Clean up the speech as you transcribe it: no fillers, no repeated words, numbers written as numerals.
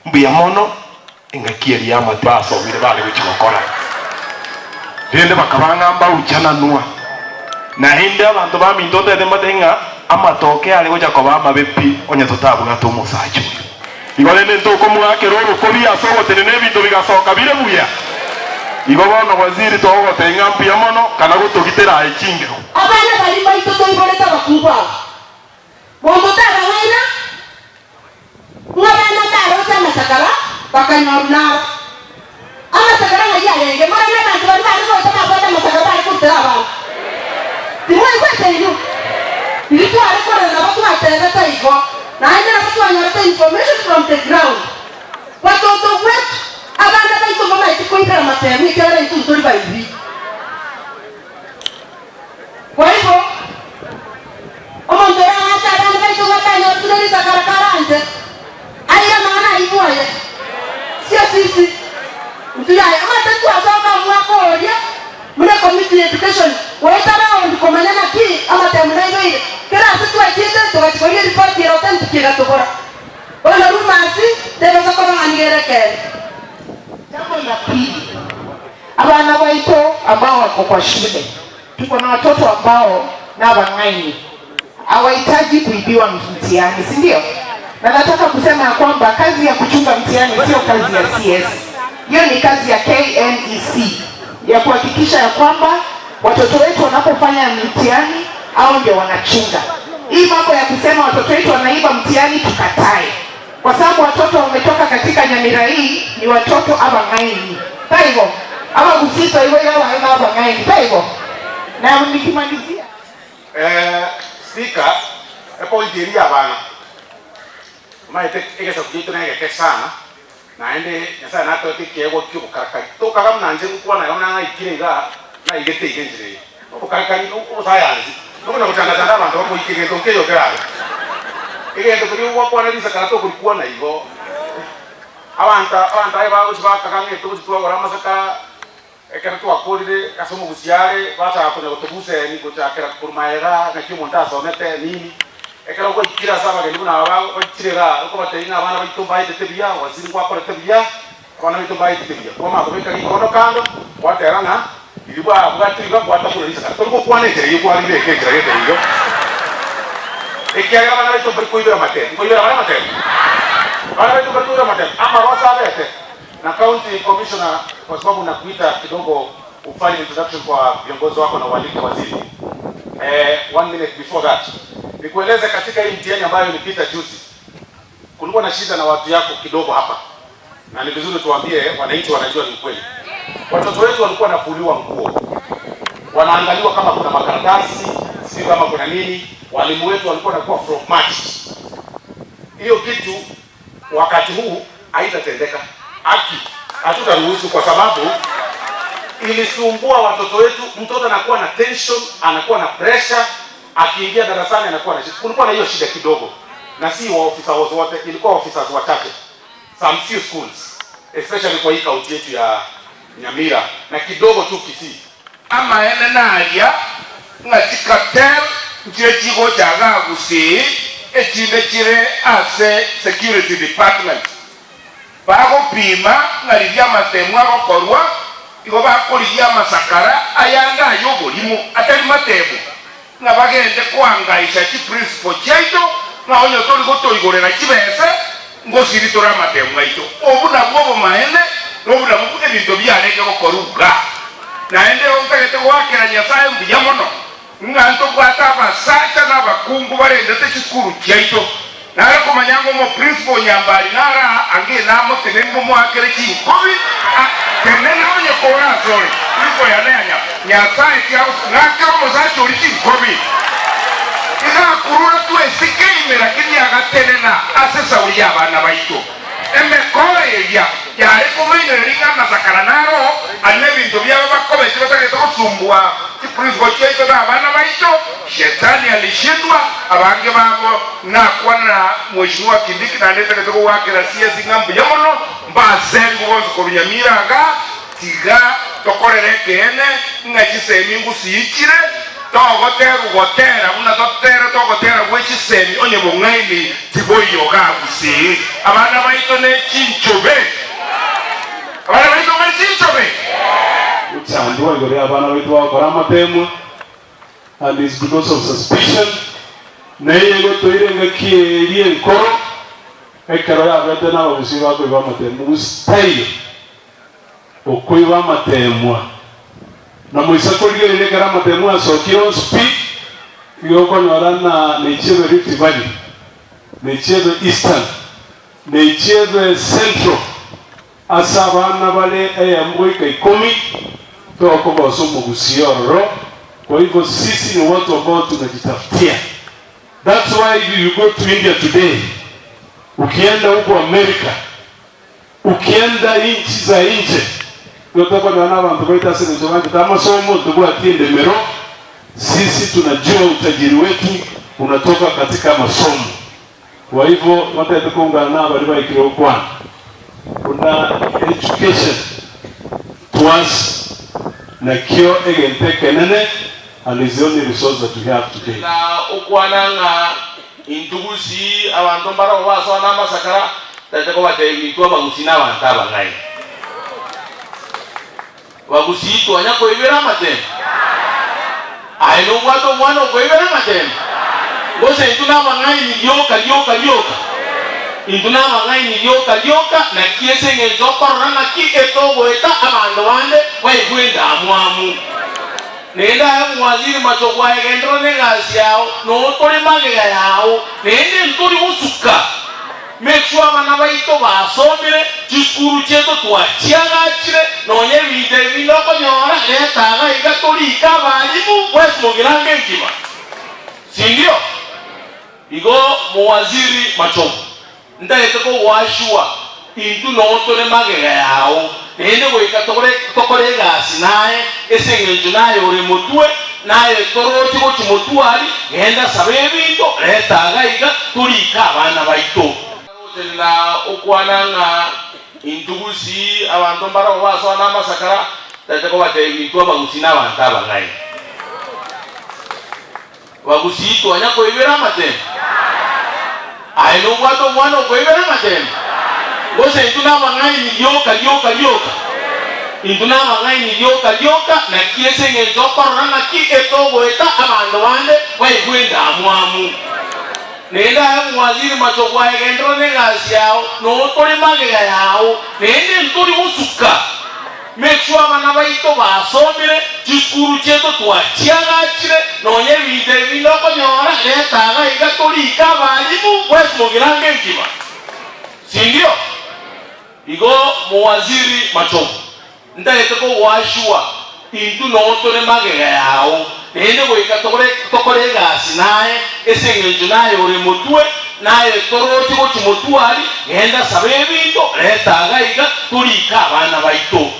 Mbuya mono engaki eria y'amate basomire bare gochia gokora, rende bakaba ng'a mbauchananwa. Naende abanto baminto ntagete mbatebie ng'a amatoke are gocha koba amabe pi onye totabwate omosacha oyo. Igo rende ntokomoakera orokobi ase ogotenena ebinto bigasoka bire buya. Igo bono waziri togogotebia ng'a mbuya mono kana gotogitera aye chingero. Abana baria mbaito toiborete abakungu aba, monto tarang'aina ng'a abana taroche amasakara bakanyorwa naro. Amasakara ng'ai arenge? Morore abanto baria bare gocha babwate amasakara bare korutera abana. Timwaigwete inwe? Riria tware korera nabo twatebete igo, naende nabo twanyorete information from the ground. Watoto wetu, abana baito mbamaeti koibera amatemu ekiagera intwe ntori baibi. Kwa igo, omonto orang'ache abana baito ng'a tanyoretwe ne risakara karanche, aire amang'ana aibwe aye, sio sisi. Intwe yaya, omanyete ntwasoka omwaka oria buna ecommittee ya education goeta round komanya naki amatemu naibeire. Kera ase twachiete togachia koria eripoti ere authentic egatobora. Bono rumors tebasa koba ng'a nigo ere ekeene. Jambo la pili, abana baito ambao wako kwa shule, tuko na watoto ambao nabang'aini, hawahitaji kuibiwa mtihani, si ndio? Na nataka kusema ya kwamba kazi ya kuchunga mtihani sio kazi ya CS, hiyo ni kazi ya KNEC ya kuhakikisha ya kwamba watoto wetu wanapofanya mtihani hao ndio wanachunga. Hii mambo ya kusema watoto wetu wanaiba mtihani tukatae, kwa sababu watoto wametoka katika Nyamira hii ni watoto abang'aini taigo abagusito igo iga abana abang'aini taigo. Na nikimalizia Eh, Speaker, epoint eria y'abana, omanyete egesaku giaito negeke sana, naende Nyasaye natoete ekeegwa kia obokarakari. Tokaga buna inche ngokwana iga buna ng'aikire igaa, naigete iga enchera eye. Obokarakari, obosayansi, nokona gochanda-chanda abanto bakoika egento nkeiyo kerabe. Egento keria ogokwana risakara tokorikwana igo. Abanto abanto aye bagochia bakaga ng'a togochia twagora amasakara, Ekero twakorire ase omogusia are, bachaka konya gotobusa eni gochakera korwa magega, naki omonto asomete nini. Ekero gwaikire ase abageni buna aba baichire igaa, okobatebia ng'a abana baito mbaetete buya, waziri ngwakorete buya, abana baito mbaetete buya. Kwamanya kobeka rikondo kando, gwateba ng'a riria bwabwatire iga gwatakuna risakara. Tori gokwana enchera eyio kwaribeka enchera gete igo, ekiagera abana baito mbari koibera amatemo. Nkoibera bare amatemo? Abana baito mbari koibera amatemo, amagoso abete. Na County Commissioner kwa sababu nakuita kidogo ufanye introduction kwa viongozi wako na ualike waziri. Eh, one minute before that. Nikueleze katika hii mtihani ambayo ilipita juzi. Kulikuwa na shida na watu yako kidogo hapa. Na ni vizuri tuambie wananchi wanajua ni ukweli. Watoto wetu walikuwa wanafuliwa nguo. Wanaangaliwa kama kuna makaratasi, sio kama kuna nini. Walimu wetu walikuwa wanakuwa frog matched. Hiyo kitu wakati huu haitatendeka. Haki hatutaruhusu, kwa sababu ilisumbua watoto wetu. Mtoto anakuwa na tension, anakuwa na pressure, akiingia darasani anakuwa na shida. Kulikuwa na hiyo shida kidogo, na si wa officers wote, ilikuwa officers wachache, some few schools especially kwa hii kaunti yetu ya Nyamira na kidogo tu Kisii. Amaene naria, ng'a chicartel nchire chigocha igaa Gusii, echinde chire ase security department. Bagopima ng'a riria amatemu agokorwa, igo bakorigia amasakara ayande ay'oborimo atari matemu, ng'a bagende koangaisha chiprinciple chiaito, ng'a onye tori gotoigorera chibese, ngosiri tore amatemu aito. Obwo nabwo obomaene, na obwo nabwo ebinto biarenge gokorwa iga. Naende ntagete goakera Nyasae mbuya mono, ng'a ntobwate abasacha na abakungu barendete chisukuru chiaito. Nare komanya ng'a omoprinciple o Nyambari nare aa ange namoteneni momoakere chinkobi, a tenena onye kore asore, principle yane ya Nyasae tiagosu ng'akere omosacha oria chinkobi. Iga akurura twesike ime lakini agatenena ase esauri y'abana baito. Emekora eria yare komoinyora ring'ana amasakara naro are nebinto biabo bakobete batagete gosumbua chiprinciple chiaito na abana baito. Shetani alishindwa, abange babo nakwana na Mheshimiwa Kindiki naende ntagete gogoakera CS ng'a mbuya mono, mbasengu bonsi korwa Nyamira igaa, tiga tokorere ekeene ng'a chisemi ngusiichire. Togoterwa gotera buna toterete ogotera gwe chisemi onye bong'aini tiboiyo gagusii. Abana baito ne chinchobe. Abana baito ne chinchobe. Gochandwa igoro y'abana baito bagokora amatemwa and is because of suspicion neye egotoira engaki eria enkoro ekero yabete nabagusii bakoiba amatemwa gose taiyo. Okoiba amateemwa. Na moise korigereria ekero amateemwa asokire onsi pi, igo okonyora ng'a nechiebe Rift Valley, nechiebe Eastern, nechiebe Central, ase abana bare eyemo goika ikomi, tokogosa omogusii ororo, kwa hivyo sisi ni watu ambao tunajitafutia. That's why if you go to India today, ukienda huko America, Ukienda inchi za inche, nigo tokonyora nabanto baito ase engencho banchete amasomo, ntobwati endemero, sisi tunajua utajiri wetu unatoka katika masomo. Kwa hivyo notagete koungana na abaria baikire gokwana buna education to us nakio egento ekenene and is the only resource that we have today. Na okwana ng'a intwe gusii abanto mbarabwo basoa namasakara, tari kobatebia intwe abagusii nabanto abang'aini. Bagusii twanya koibera amatemo? Aye nobwate omwana okoibera amatemo? Gose intwe nabang'aini rioka rioka rioka? Intwe nabang'aini rioka rioka, naki ase engencho okorora ng'aki etogoeta abanto bande baigwe endamwamu. Naende aye mwaziri machogu aye genderera negasi yao, noo tore magega yao, naende ntori gosuka. Make sure abana baito basomire, chisukuru chiaito twachiagachire, nonya ebinto ebi binde okonyora, reta iga iga torike abalimu bwensi mogirango engima. Sindio? Igo mowaziri machogu, ntagete kogoashua intwe noo tore magega yao, naende goika tokore tokore egasi naye, ase engencho naye ore motwe, naye toroche gochia motwe aria, genda saba ebinto, reta iga iga, torike abana baito. Gotenena okwana ng'a intwe gusii abanto mbarabwo basoa namasakara, ntagete kobatebia intwe abagusii nabanto abang'aini. Bagusii twanya koibera amatemo? Aye nobwate omwana okoibera amatemo? Gose intwe nabang'aini rioka rioka rioka? Intwe nabang'aini rioka rioka, naki ase engencho okorora ng'aki etogoeta abanto bande baigwe endamwamu. Naende aye mwaziri machogu aye genderera negasi yao, noo tore magega yao, naende ntori gosuka. Make sure abana baito basomire, chisukuru chiaito twachiagachire, nonya ebinto ebi binde okonyora, reta iga iga torike abalimu bwensi mogirango engima. Sindio? Igo mowaziri Machogu, ntagete kogoashua intwe noo tore magega yao, naende goika tokore tokore egasi naye, ase engencho naye ore motwe, naye toroche gochia motwe aria, genda saba ebinto, reta iga iga, torike abana baito.